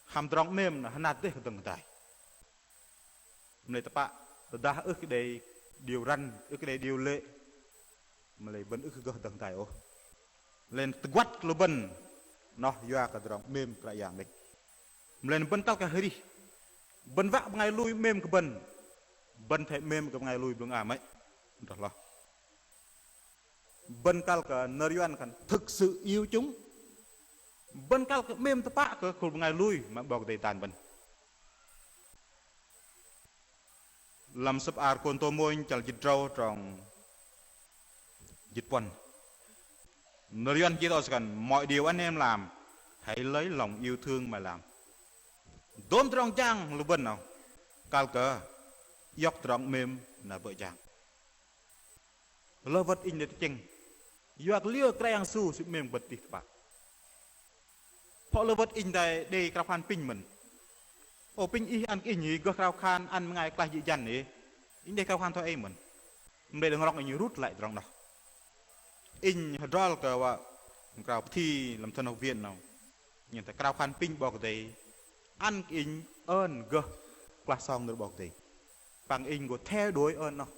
hăm tơdrong 'mêm noh hơnat dêh kơ dơ̆ng hơdai. Mă lei tơpă, tơdah ưh kơ đei điều răn, ưh kơ đei điều lệ, mă lei bơ̆n ưh kơ gơh dơ̆ng hơdai ôh. Lei tơguăt kơ lu bơ̆n noh yua kơ tơdrong 'mêm Kră Yang đĕch. Mă lei bơ̆n kăl kơ arih, bơ̆n wă bơngai lui 'mêm kơ bơ̆n, bơ̆n athei 'mêm kơ bơngai lui blŭng a mơ̆i. Noh hloh. Bơ̆n kăl kơ nơ̆r Yuăn khan thực sự yêu chúng. Bơ̆n kăl kơ 'mêm tơpă kơ khul bơngai lui mă 'Bok Kei-Dei dan bơ̆n. Lăm sơ̆p ar Kôrintô mônh chăl jĭt drâu trong jĭt puăn. Nơ̆r Yuăn chih tơ sư khan mọi điều anh em làm, hãy lấy lòng yêu thương mà làm. Dôm tơdrong jang lu bơ̆n 'nâu kăl kơ iŏk tơdrong 'mêm na bơ̆ jang. Lơ wơ̆t inh đei tơchĕng. Yua kơ liơ Kră Yang Yêsu Sư 'mêm bơ̆n tih tơpă. Phŏ lơ wơ̆t inh đei, đei krao khan apinh mơ̆n. Ô apinh ih ăn kơ inh gơh krao khan ăn bơngai klaih jĭ jăn ih. Inh đei krao khan thoi ei mơ̆n. Mă lei đơ̆ng rŏng inh rut lăi tơdrong noh. Inh hơdrol kơ wă krao pơthi lăm thần học viện 'nâu. Nhen thoi krao khan apinh 'Bok Kei-Dei ăn kơ inh ơn gơh klah song nơ̆r 'Bok Kei-Dei. Păng inh gô theo đuổi ơn noh.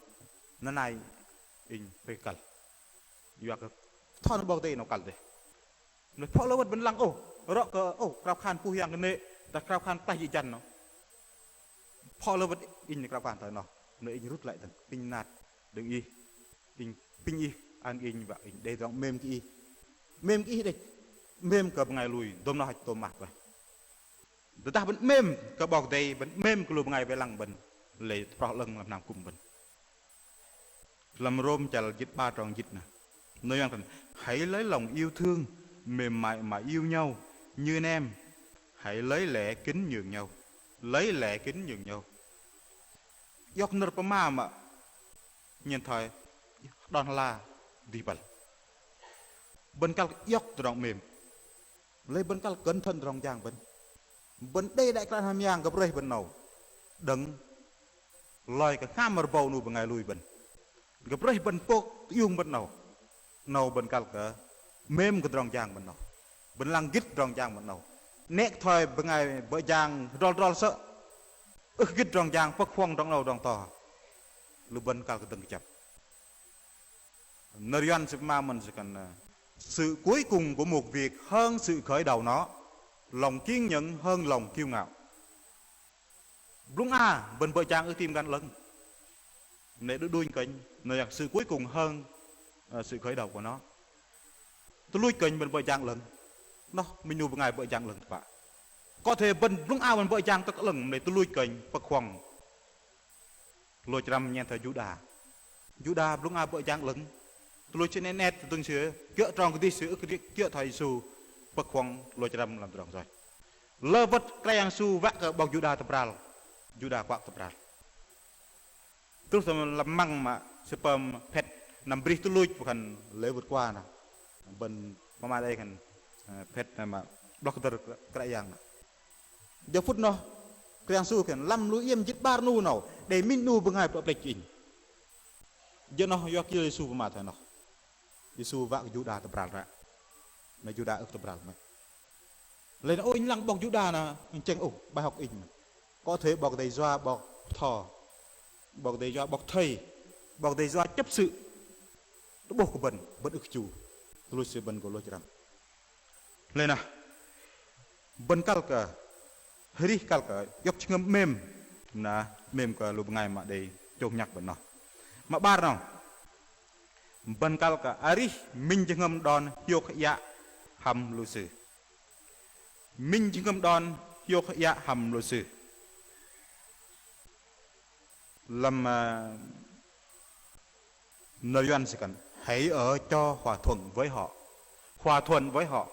Nơnai inh pơkăl. Yua kơ thoi nơ̆r 'Bok Kei-Dei 'nâu kăl dêh. Mă lei phŏ lơ wơ̆t bơ̆n lăng ôh, rŏ kơ ôh krao khan puh yang kơnê̆, dah krao khan klaih jĭ jăn noh. Phŏ lơ wơ̆t inh krao khan thoi noh, mă lei inh rut lăi dơ̆ng, inh nat đơ̆ng ih, inh apinh ih ăn inh wă inh đei tơdrong 'mêm kơ ih. 'Mêm kơ ih đĕch, 'mêm kơ bơngai lui, dôm noh hăch tôm mah bơih. Tơdah bơ̆n 'mêm kơ 'Bok Kei-Dei, bơ̆n 'mêm kơ lu bơngai wei lăng bơ̆n, lei tơproh 'lơ̆ng lăm hnam kŭm bơ̆n. Lăm Rôm chăl jĭt 'bar trong jĭt nơh. Noh yang khan: Hãy lấy lòng yêu thương mềm mại mà yêu nhau như anh em. Hãy lấy lễ kính nhường nhau. Lấy lễ kính nhường nhau. Iŏk nơ̆r pơma mă nhen thoi đon hla dih băl. Bơ̆n kăl kơ iŏk tơdrong 'mêm. Lei bơ̆n kăl kơ cẩn thận tơdrong jang bơ̆n. Bơ̆n đei đei kră hnam yang gơ̆p rơih bơ̆n 'nâu. Đơ̆ng loi kơ hngam rơbâu 'nu bơngai lui bơ̆n. Gơ̆p rơih bơ̆n pôk tơiung bơ̆n 'nâu. 'Nâu bơ̆n kăl kơ 'mêm kơ tơdrong jang bơ̆n 'nâu. Bơ̆n lăng gĭt tơdrong jang bơ̆n 'nâu. 'Nĕ kơ thoi bơngai bơ̆ jang hơdrol hơdrol sơ̆ ưh kơ gĭt tơdrong jang, pơ̆k huŏng tơdrong 'nâu tơdrong to. Lu bơ̆n kăl kơ dơ̆ng kơjăp. Nơ̆r Yuăn sư pơma mơ̆n sư khan, à, sự cuối cùng của một việc hơn sự khởi đầu nó, lòng kiên nhẫn hơn lòng kiêu ngạo. Blŭng a bơ̆n bơ̆ jang ưh tam găn 'lơ̆ng, mă lei đunh đunh kơnh, nơ̆r Yuăn sự cuối cùng hơn, à, sự khởi đầu của nó. Tuch luch kơnh bơ̆n bơ̆ jang 'lơ̆ng. Noh minh 'nu bơngai bơ̆ jang 'lơ̆ng tơpă. Có thể bơ̆n blŭng a bơ̆n bơ̆ jang tơ̆k 'lơ̆ng, mă lei tuch luch kơnh pơ̆k huŏng lôch răm nhen thoi Juđa. Juđa blŭng a bơ̆ jang 'lơ̆ng. Tuch luch sư 'net 'net tơdrong sư, kiơ̆ trong kơdih sư ưh kơ kiơ̆ thoi Yêsu, pơ̆k huŏng lôch răm lăm tơdrong yoch. Lơ wơ̆t Kră Yang Yêsu wă kơ 'bok Juđa tơbral. Juđa kuă tơbral. Truh tơ lăm măng mă sư pơm phĕt năm brih tuch luch, wă khan lễ vượt qua nơh. Bơ̆n pơma đei khan, ơ, phĕt năm mă 'blŏk kơdơ̆r Kră Yang nơh. Jơ phŭt noh Kră Yang Yêsu khan lăm lu iĕm jĭt 'bar 'nu 'nâu, đei minh 'nu bơngai plơ̆ plĕch kơ inh. Jơ noh yua kiơ Yêsu pơma thoi noh. Yêsu wă kơ Juđa tơbral ră. Mă Juđa ưh tơbral mă. Lei na ôh inh lăng 'bok Juđa nơh, inh tơchĕng ôh, bài học inh mă. Có thể 'Bok Kei-Dei yua 'bok bơtho, 'Bok Kei-Dei yua 'bok thầy, 'Bok Kei-Dei yua chấp sự. Tơ'bôh kơ bơ̆n, bơ̆n ưh kơ chu. Tuch luch sư bơ̆n gô lôch răm. Lei na bơ̆n kăl kơ, arih kăl kơ iŏk jơhngơ̆m 'mêm, na 'mêm kơ lu bơngai mă đei chông nhăk bơ̆n noh. Mă 'bar 'nâu, bơ̆n kăl kơ arih minh jơhngơ̆m đon hiôk hơiă hăm lu sư. Minh jơhngơ̆m đon hiôk hơiă hăm lu sư. Lăm, ơ, nơ̆r Yuăn sư khan hãy ở cho hòa thuận với họ. Hòa thuận với họ.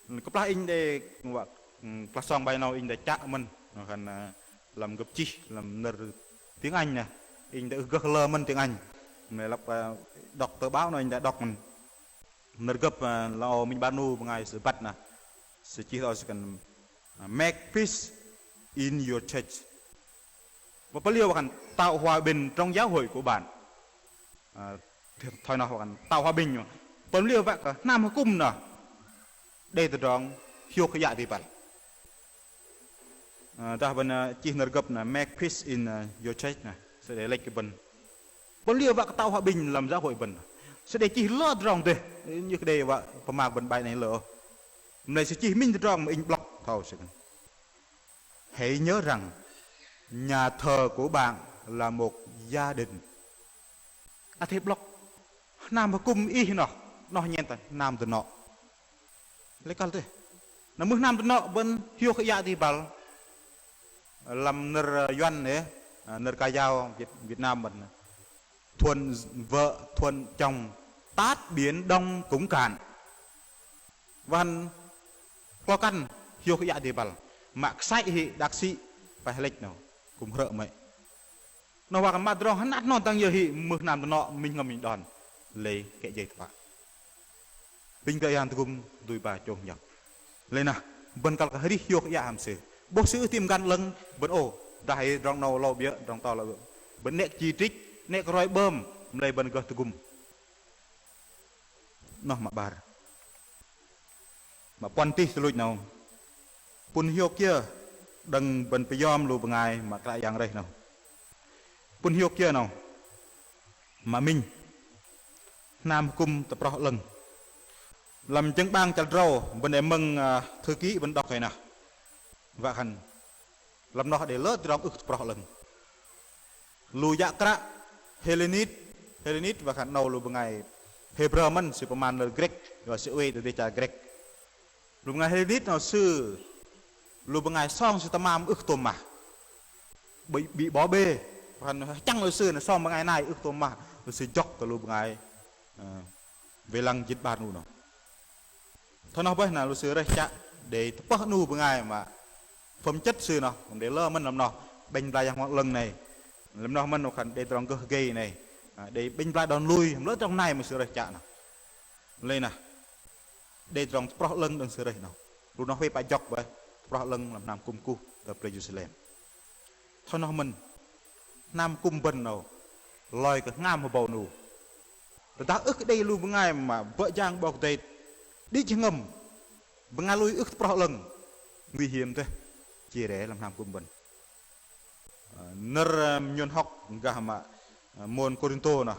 Kơplah inh đei wă, ơ, kơplah sŏng bai 'nâu inh đei chă mơ̆n, noh khan, ơ, lăm gơ̆p chih lăm nơ̆r tiếng Anh nơh. Inh đei ưh gơh lơ mơ̆n tiếng Anh. Mă lăp, ơ, đọc tờ báo 'nâu inh đei đọc mơ̆n. Nơ̆r gơ̆p, ơ, lăm âu minh 'bar 'nu bơngai sư băt nơh. Sư chih âu sư khan, ơ, make peace in your church. Pơm liơ wă khan tạo hòa bình trong giáo hội của bạn. Ơ, thoi noh wă khan tạo hòa bình. Pơm liơ wă kơ hnam akŭm nơh đei tơdrong hiôk hơiă dih băl. Ơ, dah bơ̆n, ơ, chih nơ̆r gơ̆p nơh make peace in, ơ, your church nơh. Sư đei lĕch kơ bơ̆n. Pơm liơ wă kơ tạo hòa bình lăm giáo hội bơ̆n. Sư đei chih lơ tơdrong dêh. Inh ưh kơ đei wă pơma bơ̆n bai 'nâu lơ ôh. Mă lei sư chih minh tơdrong mă inh 'blŏk thoi âu sư khan. Hãy nhớ rằng nhà thờ của bạn là một gia đình. Athei 'blŏk hnam akŭm ih noh, noh nhen thoi hnam dơnŏ. Lei kăl dêh. Na mưh hnam dơnŏ bơ̆n hiôk hơiă dih băl. Lăm nơ̆r, ơ, Yuăn nơh, ơ, nơ̆r ca dao Việt, Việt Nam bơ̆n. Thuận vợ, thuận chồng, tát biển Đông cũng cạn. Wă khan klo kăn hiôk hơiă dih băl. Mă kơsăi hĭ đak sĭ pah lĕch 'nâu kư̆m hrơ̆ mơ̆i. Noh wă khan mă tơdrong hơnat hơnon dang yơ hĭ mưh hnam dơnŏ minh jơhngơ̆m minh đon lei kĕ jei tơpă. Pinh Kră Yang tơgŭm dui ba chông nhăk. Lei na bơ̆n kăl kơ arih hiôk hơiă hăm sư. 'Bôh sư ưh tam găn 'lơ̆ng bơ̆n ôh, dah hei tơdrong 'nâu lơ 'biơ̆, tơdrong to lơ 'biơ̆. Bơ̆n 'nĕ kơ chỉ trích, 'nĕ kơ roi 'bơm, mă lei bơ̆n gơh tơgŭm. Noh mă 'bar. Mă puăn tih tuch luch 'nâu. Pŭn hiôk kiơ đơ̆ng bơ̆n pơyom lu bơngai mă Kră Yang rơih 'nâu. Pŭn hiôk kiơ 'nâu. Mă minh. Hnam akŭm tơproh 'lơ̆ng. Lăm jơ̆ng 'bang chăl drâu bơ̆n đei mơ̆ng, ơ, thư ký bơ̆n đŏk hei nơh. Wă khan lăm noh đei lơ tơdrong ưh tơproh 'lơ̆ng. Lu yă kră Hellenit, Hellenit wă khan 'nâu lu bơngai Hêbrơ mơ̆n, sư pơma nơ̆r Grĕk, yua sư oei tơ dêh char Grĕk. Lu bơngai Hellenit 'nâu sư Lu bơngai song sư tơmam ưh kơ tôm mah. Bị, bị bỏ bê. Păng hơchăng lu sư na song bơngai nai ưh kơ tôm mah. Lu sư jŏk kơ lu bơngai, ơ, wei lăng jĭt 'bar 'nu noh. Thoi noh bơih na lu sư rơih chă đei tơpơh 'nu bơngai mă pơm chĕt sư noh, đei lơ mơ̆n lăm noh, 'bĕnh blai Yang Bơhngol 'Lơ̆ng 'nâu. Lăm noh mơ̆n noh khan đei tơdrong gơh gei 'nâu. Ơ, đei 'bĕnh blai đon lui, lơ tơdrong nai mă sư rơih chă noh. Lei na, đei tơdrong tơproh 'lơ̆ng đơ̆ng sư rơih noh. Lu noh huay pă jŏk bơih, tơproh 'lơ̆ng lăm hnam kŭm kuh tơ plei Jêrusalem. Thoi noh mơ̆n, hnam kŭm bơ̆n 'nâu, loi kơ hngam hơbâu 'nu. Tơdah ưh kơ đei lu bơngai mă bơ̆ jang 'Bok Kei-Dei đĭ jơhngơ̆m, bơngai lui ưh kơ tơproh 'lơ̆ng, nguy hiểm dêh, chia rẽ lăm hnam kŭm bơ̆n. Ơ, nơ̆r, ơ, nhôn hŏk gah mă, ơ, môn Kôrintô noh.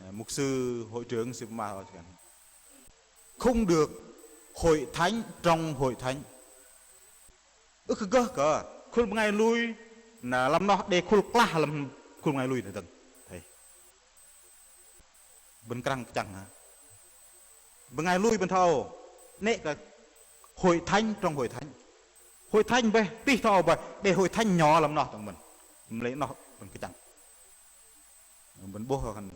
Ơ, mục sư hội trưởng sư pơma ho khan: Không được hội thánh trong hội thánh. Ưh kơ gơh kơ khul bơngai lui, na lăm noh đei khul klah lăm khul bơngai lui na dơ̆ng. Thoi bơ̆n krăng kơchăng hă? Bơngai lui bơ̆n thoi âu, 'nĕ kơ hội thánh trong hội thánh. Hội thánh bơih, tih thoi âu bơih, đei hội thánh nhỏ lăm noh dơ̆ng mơ̆n. Mă lei noh bơ̆n kơchăng. Bơ̆n 'bôh khan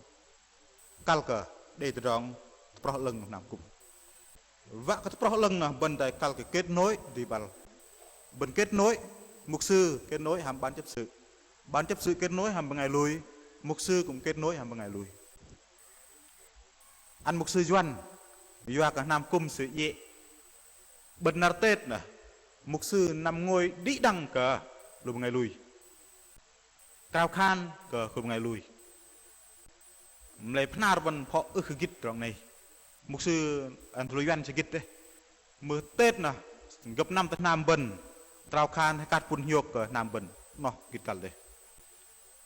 kăl kơ đei tơdrong tơproh 'lơ̆ng hnam kŭm. Wă kơ tơproh 'lơ̆ng noh bơ̆n đei kăl kơ kết nối dih băl. Bơ̆n kết nối, mục sư kết nối hăm ban chấp sự. Ban chấp sự kết nối hăm bơngai lui, mục sư kŭm kết nối hăm bơngai lui. Ăn mục sư Yuăn, yua kơ hnam kŭm sư iĕ. Bơ̆n năr Tết noh, mục sư năm ngôi đĭ đăng kơ lu bơngai lui. Krao khan kơ khul bơngai lui. Mă lei pơhnar bơ̆n phŏ ưh kơ gĭt tơdrong 'nâu. Mục sư ăn tơlui Yuăn sư gĭt dêh. Mưh Tết noh, gơ̆p năm tơ hnam bơ̆n, krao khan hơkat pŭn hiôk kơ hnam bơ̆n. Noh gĭt kăl dêh.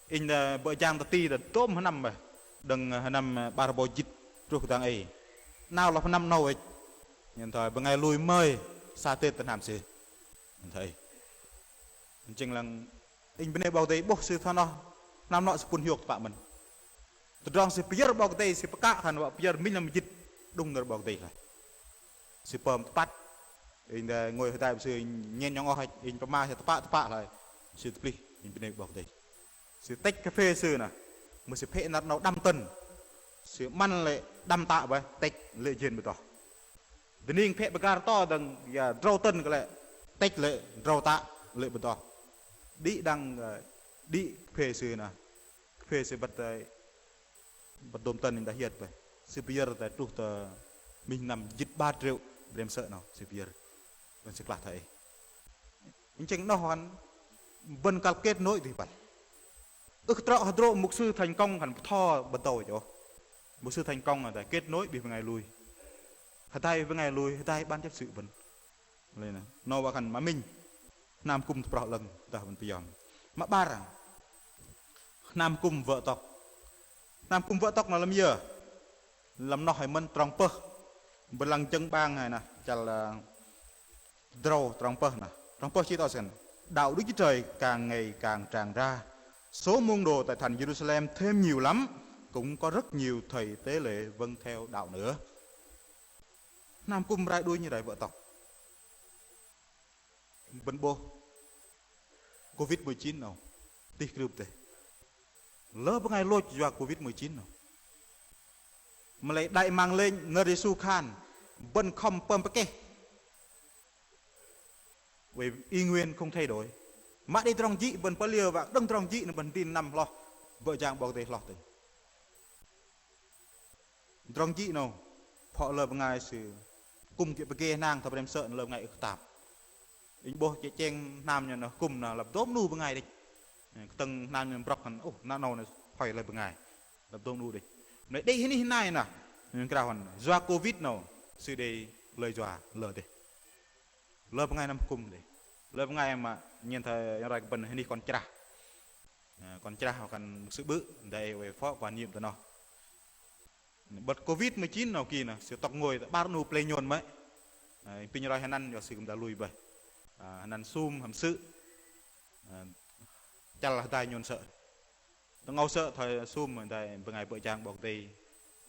Inh đei bơ̆ jang tơ ti đơ̆ng tôm hơnăm bơih. Đơ̆ng hơnăm, ơ, 'bar rơbâu jĭt truh kơ dang ei. 'Nao lăp hơnăm 'nâu ĕch. Nhen thoi bơngai lui mơi sa Tết tơ hnam sư. Nhen thoi. Nchĕng lăng inh bơnê 'Bok Kei-Dei 'bôh sư thoi noh, hnam nŏ sư pŭn hiôk tơpă mơ̆n. Tơdrong sư pơyơ̆r 'Bok Kei-Dei, sư pơkă khan wă pơyơ̆r minh năm jĭt, đŭng nơ̆r 'Bok Kei-Dei hloi. Sư pơm tơpăt, inh đei ngôi hơdai sư nhen nhŏng oh, inh pơma sư tơpă tơpă hloi. Sư tơplih, inh bơnê 'Bok Kei-Dei. Sư tĕch cà phê sư noh, mưh sư phĕ năr 'nâu đăm tơn. Sư 'măn lê̆ đăm tă bơih, tĕch lê̆ jên bơdoh. Dơning phĕ pơgar to dơ̆ng, ya drâu tơn kơ lê̆, tĕch lê̆ drâu tă lê̆ bơdoh. Đĭ đăng, ơ, đĭ cà phê sư noh. Cà phê sư băt, ơ, băt dôm tơn inh dah hiơt bơih. Sư pơyơ̆r tơ truh tơ minh năm jĭt 'bar triệu brem sơ̆ 'nâu sư pơyơ̆r. Bơ̆n sư klah thoi ei. Nchĕng noh hăn bơ̆n kăl kết nối dih băl. Ưh kơ trŏ hơdrô̆ mục sư thành công hăn bơtho bơdâu ôh. Mục sư thành công hăn đei kết nối bih bơngai lui. Hơdai bơngai lui, hơdai ban chấp sự bơ̆n. Lei na, 'nâu wă khan mă minh. Hnam kŭm tơproh 'lơ̆ng, dah bơ̆n pơyom. Mă 'bar. Hnam kŭm wơ̆ tŏk. Hnam kŭm wơ̆ tŏk noh lăm yơ? Lăm noh hei mơ̆n trong pơh. Bơ̆n lăng jơ̆ng 'bang hei noh, chăl, ơ, drâu trong pơh noh. Trong pơh chih tŏ sơ̆n. Đạo Đức Chúa Trời càng ngày càng tràn ra. Số môn đồ tại thành Giê-ru-sa-lem thêm nhiều lắm, cũng có rất nhiều thầy tế lễ vâng theo đạo nữa. Hnam kŭm rai đunh rai wơ̆ tŏk. Bơ̆n 'bôh Covid mười chín 'nâu, tih krưp dêh. Lơ bơngai lôch yua Covid mười chín 'nâu. Mă lei đei mang lên nơ̆r Yêsu khan, bơ̆n khŏm pơm pơkeh. Oei, y nguyên không thay đổi. Mă đei tơdrong jĭ bơ̆n pơliơ wă đơ̆ng tơdrong jĭ noh bơ̆n dĭn năm hloh, bơ̆ jang 'Bok Kei-Dei hloh tơ̆ng. Tơdrong jĭ 'nâu, phŏ lơ bơngai sư kŭm kiơ̆ pơgê hnang thoi brem sơ̆ lơ bơngai ưh kơ tam. Inh 'bôh chĕ chĕng hnam nhôn noh kŭm noh lăp dôm 'nu bơngai đĕch. Kơtơ̆ng hnam nhôn brŏk hăn, ôh, na 'nâu noh hoi lơ bơngai. Lăp dôm 'nu đĕch. Mă lei đei hơnih hơnai noh, nhôn krao hăn, yua Covid 'nâu, sư đei lơi yua lơ dêh. Lơ bơngai năm kŭm dêh. Lơ bơngai mă nhen thoi yang rai kơ bơ̆n hơnih kon chrah. Ơ, kon chrah wă khan mục sư 'bư̆, đei oei phŏ quản nhiệm tơ noh. Bơ̆t Covid mười chín 'nâu ki noh, sư tŏk ngôi tơ 'bar 'nu plei nhôn mơ̆i. Ơ, apinh roi hơnăn yua sư kư̆m đa lui bơih. Ơ, hơnăn sum hăm sư̆. Ơ, chăl hơdai nhôn sơ̆. Tơ 'ngâu sơ̆ thoi sum hơdai bơngai bơ̆ jang 'Bok Kei-Dei.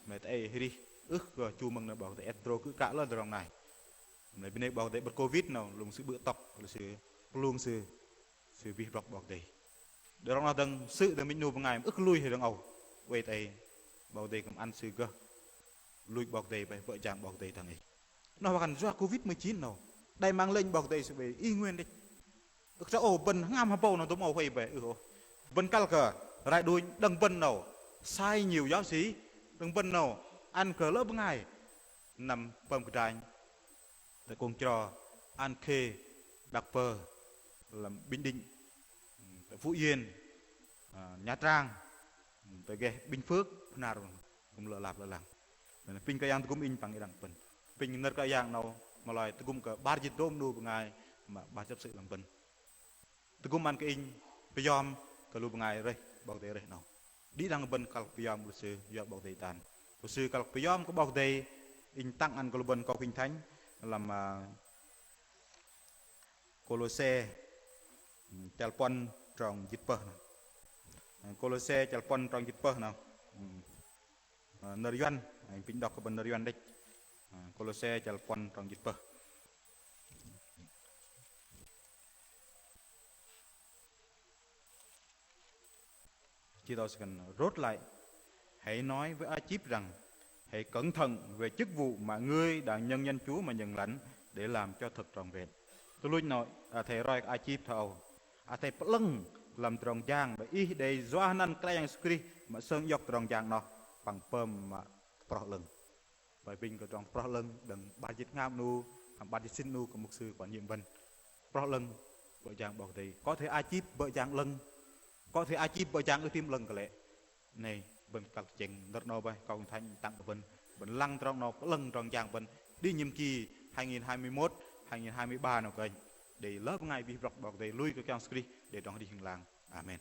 Mă lei tơ ei arih ưh kơ chu mơ̆ng nơ̆r 'Bok Kei-Dei, et drâu kư̆ kă lơ tơdrong nai. Mă lei bơnê 'Bok Kei-Dei 'bơ̆t Covid 'nâu, lu sư bơ̆ tŏk, lu sư pơlung sư, sư wih brŏk 'Bok Kei-Dei. Đơ̆ng rŏng noh dơ̆ng sư đơ̆ng minh 'nu bơngai ưh kơ lui hei đơ̆ng âu. Oei tơ ei 'Bok Kei-Dei kư̆m ăn sư gơh lui 'Bok Kei-Dei bơih, bơ̆ jang 'Bok Kei-Dei dang ei. Noh wă khan yua Covid mười chín 'nâu, đei mă lei 'Bok Kei-Dei sư bơih ih nguyên đĕch. Ưh kơ ôh bơ̆n hngam hơbâu 'nâu dôm âu huay bơih, ưh ôh. Bơ̆n kăl kơ rai đunh đơ̆ng bơ̆n 'nâu sai nhiều giáo sĩ, đơ̆ng bơ̆n 'nâu ăn kơ lơ bơngai năm pơm kơdranh tơ kông chro, An Khê, Đăk Pơ, lăm Bình Định, tơ Phú Yên, à, Nha Trang, tơ gah Bình Phước, Pnar, kư̆m lơ̆ lap lơ̆ lăng. Apinh Kră Yang tơgŭm inh păng đĭ đăng bơ̆n. Apinh nơ̆r Kră Yang 'nâu mă lei tơgŭm kơ 'bar jĭt dôm 'nu bơngai mă 'bar jăp sư̆ lăm bơ̆n. Tơgŭm ăn kơ inh pơyom kơ lu bơngai rơih 'Bok Kei-Dei rơih 'nâu. Đĭ đăng bơ̆n kăl pơyom lu sư yua 'Bok Kei-Dei tan. Lu sư kăl pơyom kơ 'Bok Kei-Dei, inh tăng ăn kơ lu bơ̆n câu Kinh Thánh lăm, à, Kôlôse, ừ, chăl puăn trong jĭt pơh 'nâu. Kôlôse chăl puăn trong jĭt pơh 'nâu. Ừ. Ờ, nơ̆r Yuăn, inh apinh đŏk kơ bơ̆n nơ̆r Yuăn đĕch. Ờ, Kôlôse chăl puăn trong jĭt pơh. Chỉ tao sẽ cần rốt lại. Hãy nói với Achip rằng, hãy cẩn thận về chức vụ mà ngươi đã nhân danh Chúa mà nhận lãnh để làm cho thật trọn vẹn. Tơ luch 'nâu, athei roi kơ Achip thoi âu. Athei pơ'lơ̆ng lăm tơdrong jang, dah ih đei yua hơnăn Kră Yang Yêsu Krist mă sơng iŏk tơdrong jang noh păng pơm mă tơproh 'lơ̆ng. Bơih apinh kơ tơdrong tơproh 'lơ̆ng đơ̆ng 'bar jĭt hngam 'nu, hăm 'bar jĭt sĭn 'nu kơ mục sư quản nhiệm bơ̆n. Tơproh 'lơ̆ng bơ̆ jang 'Bok Kei-Dei. Có thể Achip bơ̆ jang 'lơ̆ng, có thể Achip bơ̆ jang ưh tim 'lơ̆ng kơ lei. Nei, bơ̆n kăl kơchĕng nơ̆r 'nâu bơih, kơ Kinh Thánh tăng kơ bơ̆n. Bơ̆n lăng tơdrong 'nâu pơ'lơ̆ng tơdrong jang bơ̆n đĭ nhiệm kỳ hai nghìn hai mươi mốt, hai nghìn hai mươi ba 'nâu kơnh. Đei lơ bơngai wih brŏk 'Bok Kei-Dei lui kơ Kră Yang Yêsu Krist đei tơdrong arih ling lang. Amen.